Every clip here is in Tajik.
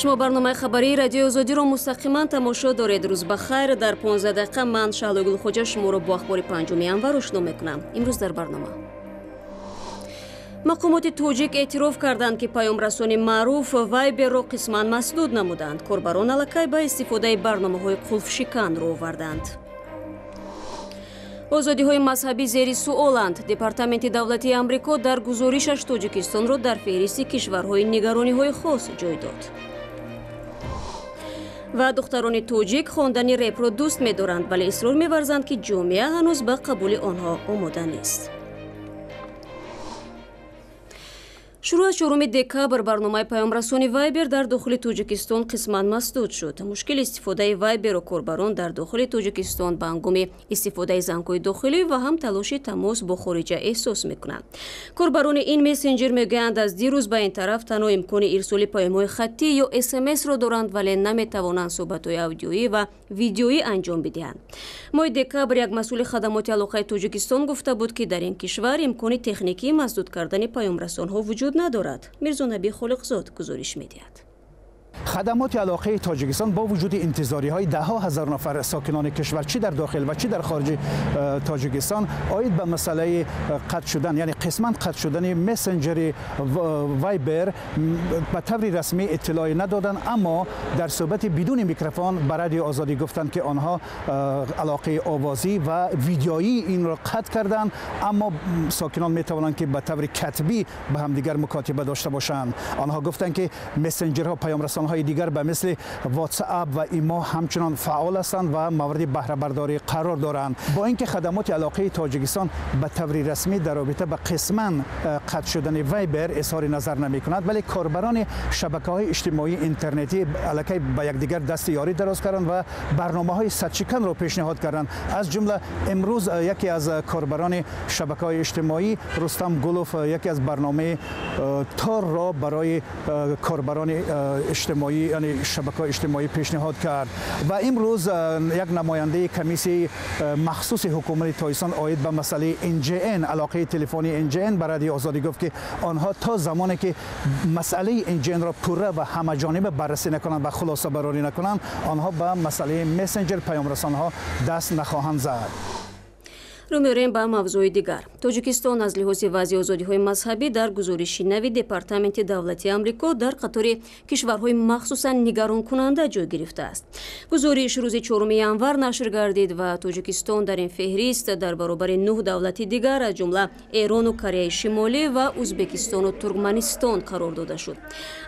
Шумо барномаи хабарии Радиои Озодиро мустақиман тамошо доред. Рӯз ба хайр. Дар 15 дақиқа ман Шаҳло Гулхоҷа шуморо бо ахбори 5 январ ошно мекунам. Имрӯз дар барнома мақомоти тоҷик эътироф карданд, ки паёмрасони маъруф Вайберро қисман масдуд намуданд. Корбарон аллакай ба истифодаи барномаҳои қулфшикан рӯ оварданд. Озодиҳои мазҳабӣ зери суоланд. Департаменти давлатии Амрико дар гузоришаш Тоҷикистонро дар феҳристи кишварҳои нигарониҳои хос ҷой дод. Ва духтарони тоҷик хондани репро дӯст медоранд, вале исрор меварзанд, ки ҷомеа ҳанӯз ба қабули онҳо омода нест. Шурӯъ аз 4 декабр барномаи паёмрасони Вайбер дар дохили Тоҷикистон қисман масдуд шуд. Мушкили истифодаи Вайберро корбарон дар дохили Тоҷикистон ба ҳангоми истифодаи зангҳои дохилӣ ва ҳам талоши тамос бо хориҷа эҳсос мекунанд. Корбарони ин мессенҷер мегӯянд, аз дирӯз ба ин тараф танҳо имкони ирсоли паёмҳои хаттӣ ё СМС-ро доранд, вале наметавонанд суҳбатҳои аудиоӣ ва видеоӣ анҷом бидиҳанд. Моҳи декабр як масъули хадамоти алоқаи Тоҷикистон гуфта буд, ки дар ин кишвар имкони техникии масдуд кардани паёмрасонҳо вуҷуд надорад. Мирзонаби Холиқзод гузориш медиҳад. Хадамоти алоқаи Тоҷикистон бо вуҷуди интизориҳои даҳҳо ҳазор нафар сокинони кишвар чӣ дар дохил ва чӣ дар хориҷи Тоҷикистон оид ба масъалаи қатъ шудан, яъне қисман қатъ шудани мессенҷери Вайбер ба таври расмӣ иттилоъе надоданд, аммо дар суҳбати бидуни микрофон ба Радиои Озодӣ гуфтанд, ки онҳо алоқаи овозӣ ва видеоии инро қатъ карданд, аммо сокинон метавонанд, ки ба таври катбӣ ба ҳамдигар мукотиба дошта бошанд. Онҳо гуфтанд, ки мессенҷерҳо, паёмрасонҳои дигар ба мисли WhatsApp ва Имо ҳамчунон фаъол ҳастанд ва мавриди баҳрабардорӣ қарор доранд. Бо инки хадамоти алоқаи Тоҷикистон ба таври расмӣ дар робита ба қисман қатъ шудани Вайбер изҳори назар намекунад, вале корбарони шабакаҳои иҷтимоии интернетӣ аллакай ба якдигар дасти ёрӣ дароз карданд ва барномаҳои садшиканро пешниҳод карданд. Аз ҷумла имрӯз яке аз корбарони шабакаҳои иҷтимоӣ Рустам Гулов яке аз барномаи Торро барои корбарони иҷтимоӣ, яъне шабакаҳои иҷтимоӣ пешниҳод кард. Ва имрӯз як намояндаи комиссияи махсуси ҳукумати Тоҷикистон оид ба масъалаи NGN, алоқаи телефонии NGN ба Радиои Озодӣ гуфт, ки онҳо то замоне ки масъалаи NGN-ро пурра ва ҳамаҷониба баррасӣ накунанд ва хулосабарорӣ накунанд, онҳо ба масъалаи мессенҷер паёмрасонҳо даст нахоҳанд зад. Рӯ меорем ба мавзӯи дигар. Тоҷикистон аз лиҳози вазъи озодиҳои мазҳабӣ дар гузориши нави Департаменти давлатии Амрико дар қатори кишварҳои махсусан нигаронкунанда ҷой гирифтааст. Гузориш рӯзи 4 январ нашр гардид ва Тоҷикистон дар ин феҳрист дар баробари 9 давлати дигар, аз ҷумла Эрону Кореяи Шимолӣ ва Узбекистону Туркманистон қарор дода шуд.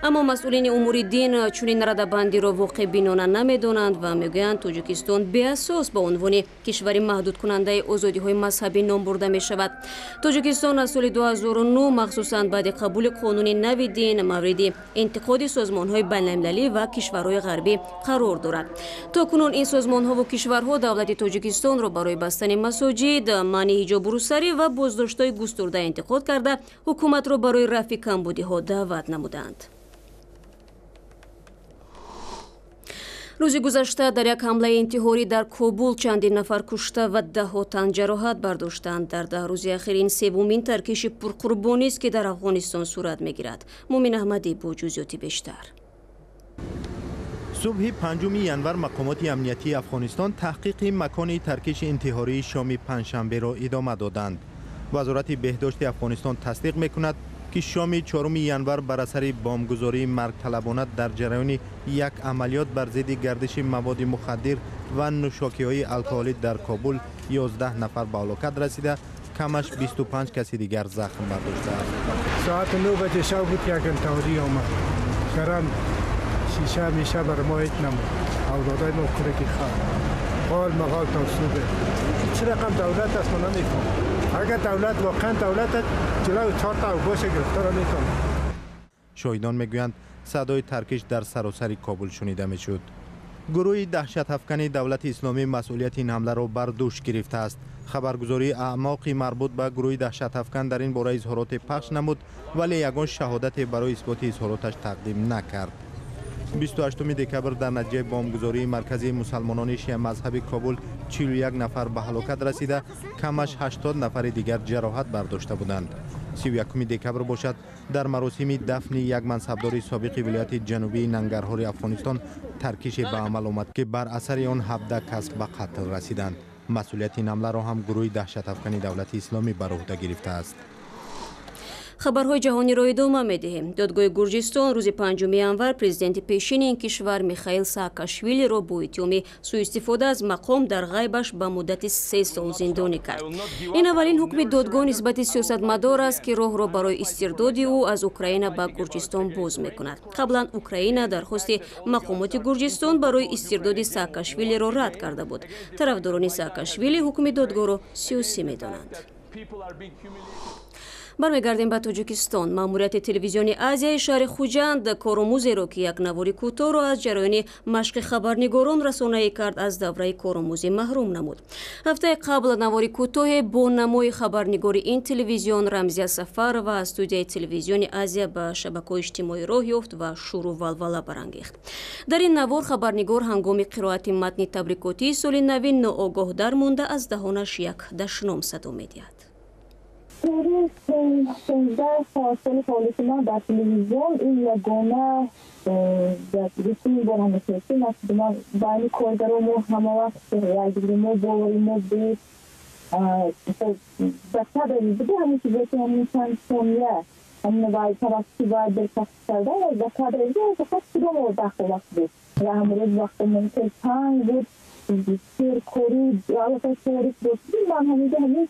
Аммо масъулини умури дин чунин радабандиро воқеъбинона намедонанд ва мегӯянд, Тоҷикистон беасос ба унвони кишвари маҳдудкунандаи озодиҳои мазҳабӣ ном бурда мешавад. Тоҷикистон аз соли 2009, махсусан баъди қабули қонуни нави дин, мавриди интиқоди созмонҳои байналмилалӣ ва кишварҳои ғарбӣ қарор дорад. То кунун ин созмонҳову кишварҳо давлати Тоҷикистонро барои бастани масоҷид, манъи ҳиҷобу рӯсарӣ ва боздоштҳои густурда интиқод карда, ҳукуматро барои рафъи камбудиҳо даъват намуданд. Рӯзи гузашта дар як ҳамлаи интиҳорӣ дар Кобул чандин нафар кушта ва даҳҳо тан ҷароҳат бардоштанд. Дар 10 рӯзи ахир ин севумин таркиши пурқурбонист, ки дар Афғонистон сурат мегирад. Мумин Аҳмадӣ бо ҷузъиёти бештар. Субҳи 5 январ мақомоти амниятии Афғонистон таҳқиқи макони таркиши интиҳории шоми панҷшанберо идома доданд. Вазорати беҳдошти Афғонистон тасдиқ мекунад, ки шоми 4 январ бар асари бомбгузории маргталабона дар ҷараёни як амалиёт бар зидди гардиши маводи мухаддир ва нӯшокиҳои алкоҳолӣ дар Кобул 11 нафар ба ҳалокат расида, камаш 25 каси дигар захм бардоштааст. Соати 9 баҷе шаб буд, як интиҳорӣ омад. Гарам шиша миша бар мо ҳеҷ намуд. Авлодои мо кӯраки хаб. Қол мағол то субҳ. Чӣ рақам давлат аст, мо намефаҳмем. Агар давлат воқеан давлат аст, ҷилави 4 та авбоша гирифтора метавонад. Шоҳидон мегӯянд, садои таркиш дар саросари Кобул шунида мешуд. Гурӯҳи даҳшатафкани давлати исломӣ масъулияти ин ҳамларо бар дӯш гирифтааст. Хабаргузории аъмоқи марбут ба гурӯҳи даҳшатафкан дар ин бора изҳороте пахш намуд, вале ягон шаҳодате барои исботи изҳороташ тақдим накард. 28 декабр дар натиҷаи бомбгузории марказии мусалмонони шиамазҳаби Кобул 41 нафар ба ҳалокат расида, камаш 80 нафари дигар ҷароҳат бардошта буданд. 31 декабр бошад, дар маросими дафни як мансабдори собиқи вилояти ҷанубии Нангарҳори Афғонистон таркише ба амал омад, ки бар асари он 17 кас ба қатл расиданд. Масъулияти ин ҳамларо ҳам гурӯҳи даҳшатафкани Давлати Исломӣ бар уҳда гирифтааст. Хабарҳои ҷаҳониро идома медиҳем. Додгоҳи Гурҷистон рӯзи 5 январ президенти пешини ин кишвар Михаил Саакашвилиро бо иттиҳоми сӯистифода аз мақом дар ғайбаш ба муддати 3 сол зиндонӣ кард. Ин аввалин ҳукми додгоҳ нисбати сиёсатмадор аст, ки роҳро барои истирдоди ӯ аз Украина ба Гурҷистон боз мекунад. Қаблан Украина дархости мақомоти Гурҷистон барои истирдоди Саакашвилиро рад карда буд. Тарафдорони Саакашвили ҳукми додгоҳро сиёсӣ медонанд. Бармегардем ба Тоҷикистон. Маъмурияти телевизиони Азияи шаҳри Хуҷанд коромӯзеро, ки як навори кӯтоҳро аз ҷараёни машқи хабарнигорон расонаӣ кард, аз давраи коромӯзӣ маҳрум намуд. Ҳафтаи қабл навори кӯтоҳе бо намои хабарнигори ин телевизион Рамзия Сафарова аз студияи телевизиони Азия ба шабакаҳои иҷтимоӣ роҳ ёфт ва шӯру валвала барангехт. Дар ин навор хабарнигор ҳангоми қироати матни табрикотии соли нави ноогоҳ дармонда аз даҳонаш як дашном садо медиҳад. Тӯри 16 соли фаъолияти ман дар телевизион ин ягона русуми борам мешавад. Ман байни коргаро мо ҳама вақт якдигари мо бовари мо буд. Ба сабр буди ҳамин чизе ки ҳамин чанд сония ҳамин вай тавассути вай дилчасп кардан ба сабр фақат худомо дахл вақт буд. Ва ҳамрӯз вақтамон хеле танг буд. Серкорӣ аллакай торик буд. Ман ҳаминҷо ҳамин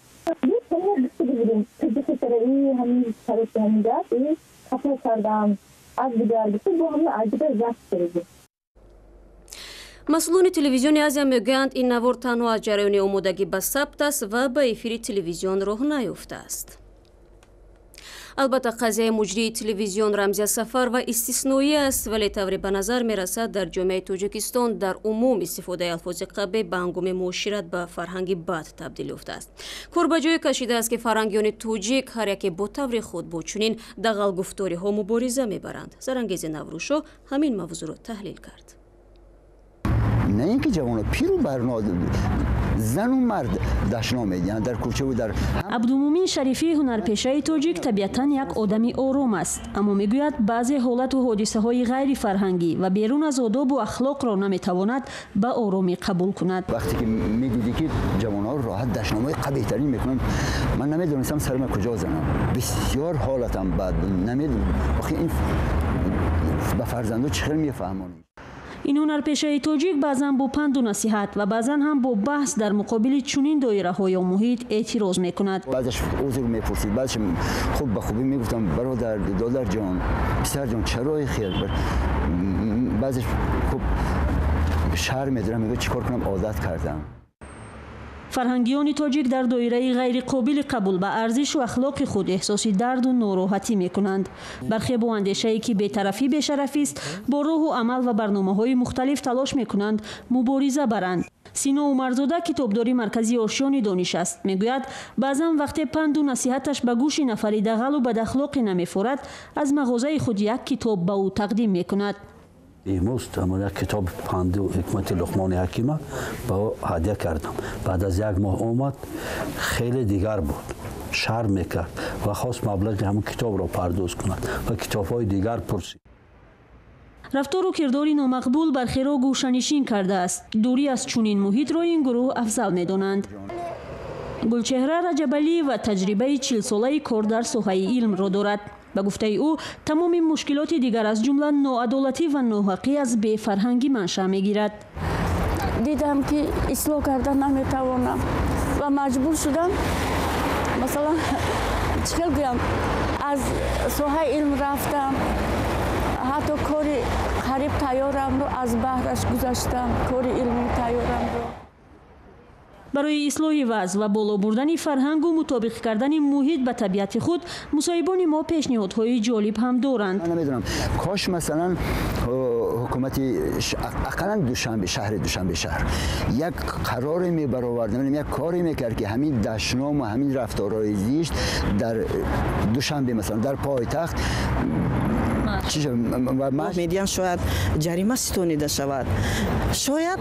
Масъулони телевизиони Азия мегӯянд, ин навор танҳо аз ҷараёни омодагӣ ба сабт аст ва ба эфири телевизион роҳ наёфтааст. Албатта, қазияи муҷрии телевизион Рамзия Сафарова истисноӣ аст, вале тавре ба назар мерасад, дар ҷомеаи Тоҷикистон дар умум истифодаи алфози қабеҳ ба ҳангоми муошират ба фарҳанги бад табдил ёфтааст. Кор ба ҷое кашидааст, ки фарҳангиёни тоҷик ҳар яке бо таври худ бо чунин дағалгуфториҳо мубориза мебаранд. Зарангези Наврӯшо ҳамин мавзӯъро таҳлил кард. На ин ки ҷавоно пиру барно, зану мард дашном медиҳанд дар кӯчаву дар. Абдумумин Шарифӣ, ҳунарпешаи тоҷик, табиатан як одами ором аст, аммо мегӯяд, баъзе ҳолату ҳодисаҳои ғайрифарҳангӣ ва берун аз одобу ахлоқро наметавонад ба оромӣ қабул кунад. Вақте ки медидӣ, ки ҷавонҳо роҳат дашномҳои қабеҳтарин мекунанд, ман намедонистам сарма куҷо занам. Бисёр ҳолатам бад буд. Намедонам охи ин ба фарзандо чӣ хел мефаҳмонем. Ин ҳунарпешаи тоҷик баъзан бо панду насиҳат ва баъзан ҳам бо баҳс дар муқобили чунин доираҳо ё муҳит эътироз мекунад. Баъзеш узр мепурсид, баъзеш хуб ба хубӣ мегуфтам: бародар, додарҷон, писарҷон, чарои хел? Баъзеш хуб шарм медорам, мегӯяд: чӣ кор кунам, одат кардам. Фарҳангиёни тоҷик дар доираи ғайриқобили қабул ба арзишу ахлоқи худ эҳсоси дарду нороҳатӣ мекунанд. Бархе бо андешае, ки бетарафӣ бешарафист, бо роҳу амал ва барномаҳои мухталиф талош мекунанд мубориза баранд. Сино Умарзода китобдори маркази Ошёни дониш аст. Мегӯяд, баъзан вақте панду насиҳаташ ба гӯши нафари дағалу бадахлоқе намефорад, аз мағозаи худ як китоб ба ӯ тақдим мекунад. Имрӯз як китоб панду ҳикмати Луқмони Ҳакима ба ӯ ҳадя кардам. Баъд аз як моҳ омад, хеле дигар буд, шарм мекард ва хост маблағи ҳамон китобро пардоз кунад ва китобҳои дигар пурсид. Рафтору кирдори номақбул бархеро гӯшанишин кардааст. Дурӣ аз чунин муҳитро ин гурӯҳ афзал медонанд. Гулчеҳра Раҷабалиева таҷрибаи 40-солаи кор дар соҳаи илмро дорад. Ба гуфтаи ӯ, тамоми мушкилоти дигар, аз ҷумла ноадолатӣ ва ноҳақӣ, аз бефарҳангӣ маншаъ мегирад. Дидам, ки ислоҳ карда наметавонам ва маҷбур шудам, масалан, чӣ хел гӯям, аз соҳаи илм рафтам, ҳатто кори қариб тайёрамро аз баҳраш гузаштам, кори илмии тайёрамро. Барои ислоҳи вазъ ва боло бурдани фарҳангу мутобиқ кардани муҳит ба табиати худ мусоҳибони мо пешниҳодҳои ҷолиб ҳам доранд. Ман намедонам, кош масалан ҳукумати ақаллан Душанбе, шаҳри Душанбе шаҳр як қароре мебаровард, як коре мекард, ки ҳамин дашному ҳамин рафторҳои зишт дар Душанбе, масалан дар пойтахт медиҳанд, шояд ҷарима ситонида шавад, шояд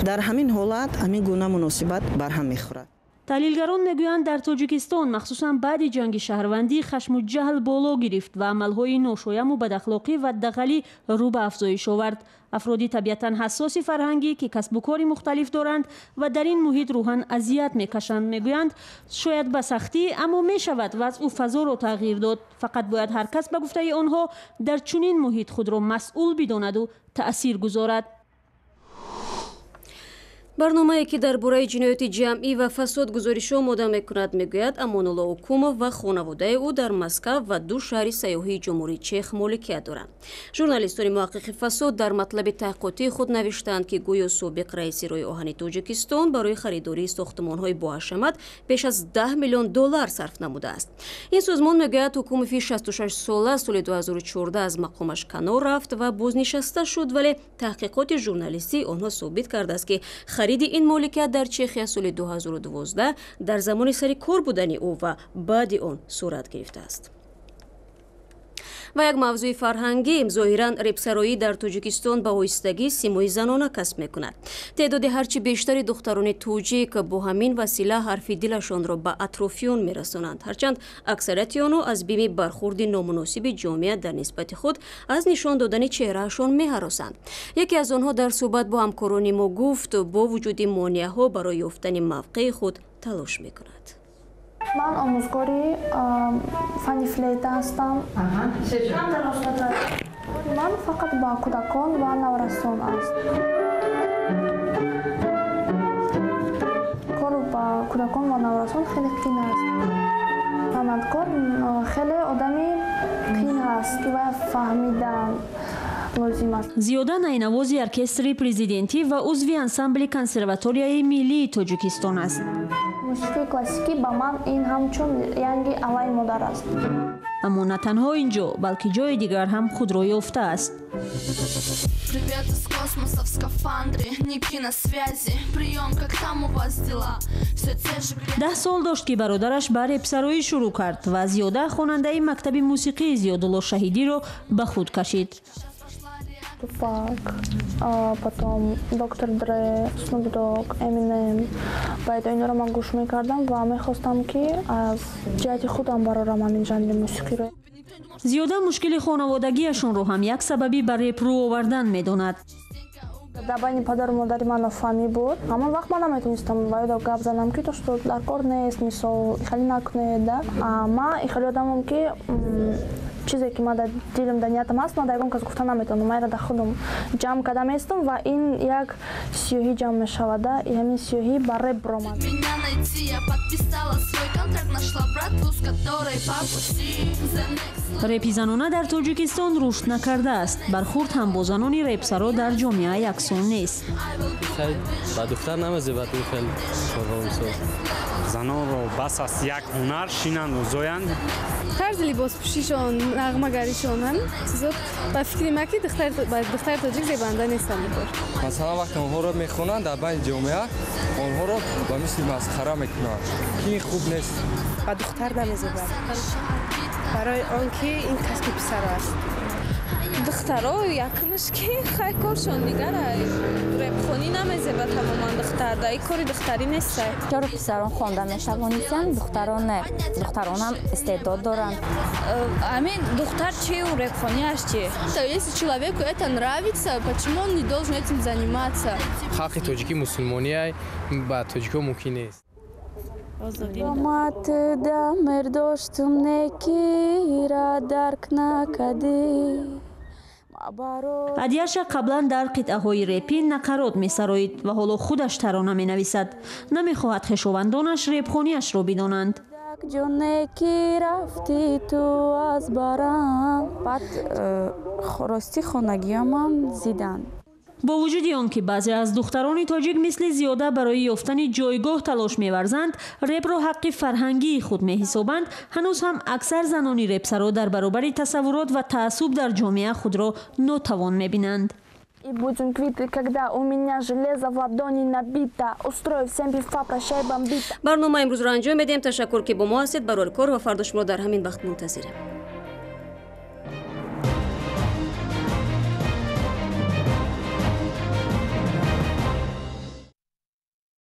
дар ҳамин ҳолат ҳамин гуна муносибат барҳам мехӯрад. Таҳлилгарон мегӯянд, дар Тоҷикистон, махсусан баъди ҷанги шаҳрвандӣ, хашму ҷаҳл боло гирифт ва амалҳои ношояму бадахлоқӣ ва дағалӣ рӯ ба афзоиш овард. Афроди табиатан ҳассоси фарҳангӣ, ки касбу кори мухталиф доранд ва дар ин муҳит рӯҳан азият мекашанд, мегӯянд, шояд ба сахтӣ, аммо мешавад вазъу фазоро тағйир дод. Фақат бояд ҳар кас, ба гуфтаи онҳо, дар чунин муҳит худро масъул биdoнаду таъсир гузорад. Барномае, ки дар бораи ҷинояти ҷамъӣ ва фасод гузоришҳо омода мекунад, мегӯяд, Амонулло Ҳукумов ва хонаводаи ӯ дар Москав ва ду шаҳри сайёҳии Ҷумҳурии Чех моликият доранд. Журналистони муҳаққиқи фасод дар матлаби таҳқиқотии худ навиштаанд, ки гӯё собиқ раиси роҳи оҳани Тоҷикистон барои харидории сохтмонҳои боҳашамат беш аз 10 миллион доллар сарф намудааст. Ин созмон мегӯяд, Ҳукумови 66сола соли 2014 аз мақомаш канор рафт ва бознишаста шуд, вале таҳқиқоти журналистии онҳо собит кардааст, ки хариди ин моликият дар Чехия соли 2012 дар замони сари кор будани ӯ ва баъди он сурат гирифтааст. Ва як мавзӯи фарҳангӣ. Зоҳиран, репсароӣ дар Тоҷикистон ба оҳистагӣ симои занона касб мекунад. Теъдоди ҳарчи бештари духтарони тоҷик бо ҳамин васила ҳарфи дилашонро ба атрофиён мерасонанд, ҳарчанд аксарияти онҳо аз бими бархурди номуносиби ҷомеа дар нисбати худ аз нишон додани чеҳраашон меҳаросанд. Яке аз онҳо дар суҳбат бо ҳамкорони мо гуфт, бо вуҷуди монеаҳо барои ёфтани мавқеи худ талош мекунад. Ман омӯзгори фанни флейта ҳастам. Ман фақат ба кӯдакон ва наврасон аст. Кор ба кӯдакон ва наврасон хеле қин аст. Санъаткор хеле одами қин аст, ки бояд фаҳмидан лозим аст. Зиёда найнавози оркестри президентӣ ва узви ансамбли Консерваторияи миллии Тоҷикистон аст. Мусиқии классикӣ ба ман ин ҳамчун янги алайи модар аст. Аммо на танҳо ин ҷо, балки ҷои дигар ҳам худро ёфтааст. Привет из космоса в скафандре, Ники на связи, прием, как там у вас дела? Все те же. 10 сол дошт, ки бародараш ба репсароӣ шурӯъ кард ва Зиёда хонандаи мактаби мусиқии Зиёдулло Шаҳидиро ба худ кашид. Тупак, потом Доктор Дре, Снуп Дог, Эминем. Баъд инро ман гӯш мекардам ва мехостам, ки аз ҷиҳати худам барорам ҳамин жанри мусиқиро. Зиёда мушкили хонаводагиашонро ҳам як сабаби ба реп рӯ овардан медонад. Дар байни падару модари ман нофаҳмӣ буд. Ҳамон вақт ман наметонистам ба ёдо гап занам, ки то что дар кор нест, мисол, хеле накунед да. Ман хеле одамам, ки чизе ки ман дар дилам, дар ниятам ҳаст, ман дар ягон кас гуфта наметавонам. Ман дар худам ҷамъ карда местам ва ин як сиёҳӣ ҷамъ мешавада, ҳамин сиёҳӣ ба реп баромад. Меня найти, я подписала свой контракт, нашла братву, с которой по пути. The next Репи занона дар Тоҷикистон рушд накардааст. Бархурд ҳам бо занони репсаро дар ҷомеа яксон нест. Ба духтар намезебад ин хел корҳо, мисол. Занонро бас аст як ҳунар шинанду зоянд. Тарзи либоспӯшишон, нағмагаришон, ҳамин чизо, ба фикри ман, ки духтари тоҷик зебанда нестанд бикор. Масалан, вақте онҳоро мехонанд, дар байни ҷомеа онҳоро ба мисли масхара мекунанд, ки ин хуб нест. Ба духтар намезебад, барои он ки ин касби писаро аст. Духтаро якмиш ки хай коршон дигара, репхонӣ намезебад тамоман духтарда, ин кори духтарӣ нестай. Чаро писарон хонда метавонистанд, духтарон не? Духтаронам истеъдод доранд. Амин духтар чи, репхониаш чи? Если человеку это нравится, почему он не должен этим заниматься? Халқи тоҷикӣ мусулмониай, ба тоҷикҳо мумкин нест. Омад дамер доштум, некира дарк накадӣ. Адияша қаблан дар қитъаҳои репӣ нақарот месароид ва ҳоло худаш тарона менависад. Намехоҳад хешовандонаш репхониашро бидонанд. Ҷоне ки рафтӣ ту аз барам. Баъд рости хонагиёмам зиданд. Бо вуҷуди он ки баъзе аз духтарони тоҷик мисли Зиёда барои ёфтани ҷойгоҳ талош меварзанд, репро ҳаққи фарҳангии худ меҳисобанд, ҳанӯз ҳам аксар занони репсаро дар баробари тасаввурот ва таассуб дар ҷомеа худро нотавон мебинанд. И будем квиты, когда у меня железо в ладони набито. Устрою всем пифа, прощай, бомбита. Барномаи имрӯзро анҷом медиҳем. Ташаккур, ки бо мо ҳастед. Барори кор ва фардо шуморо дар ҳамин вақт мунтазирем.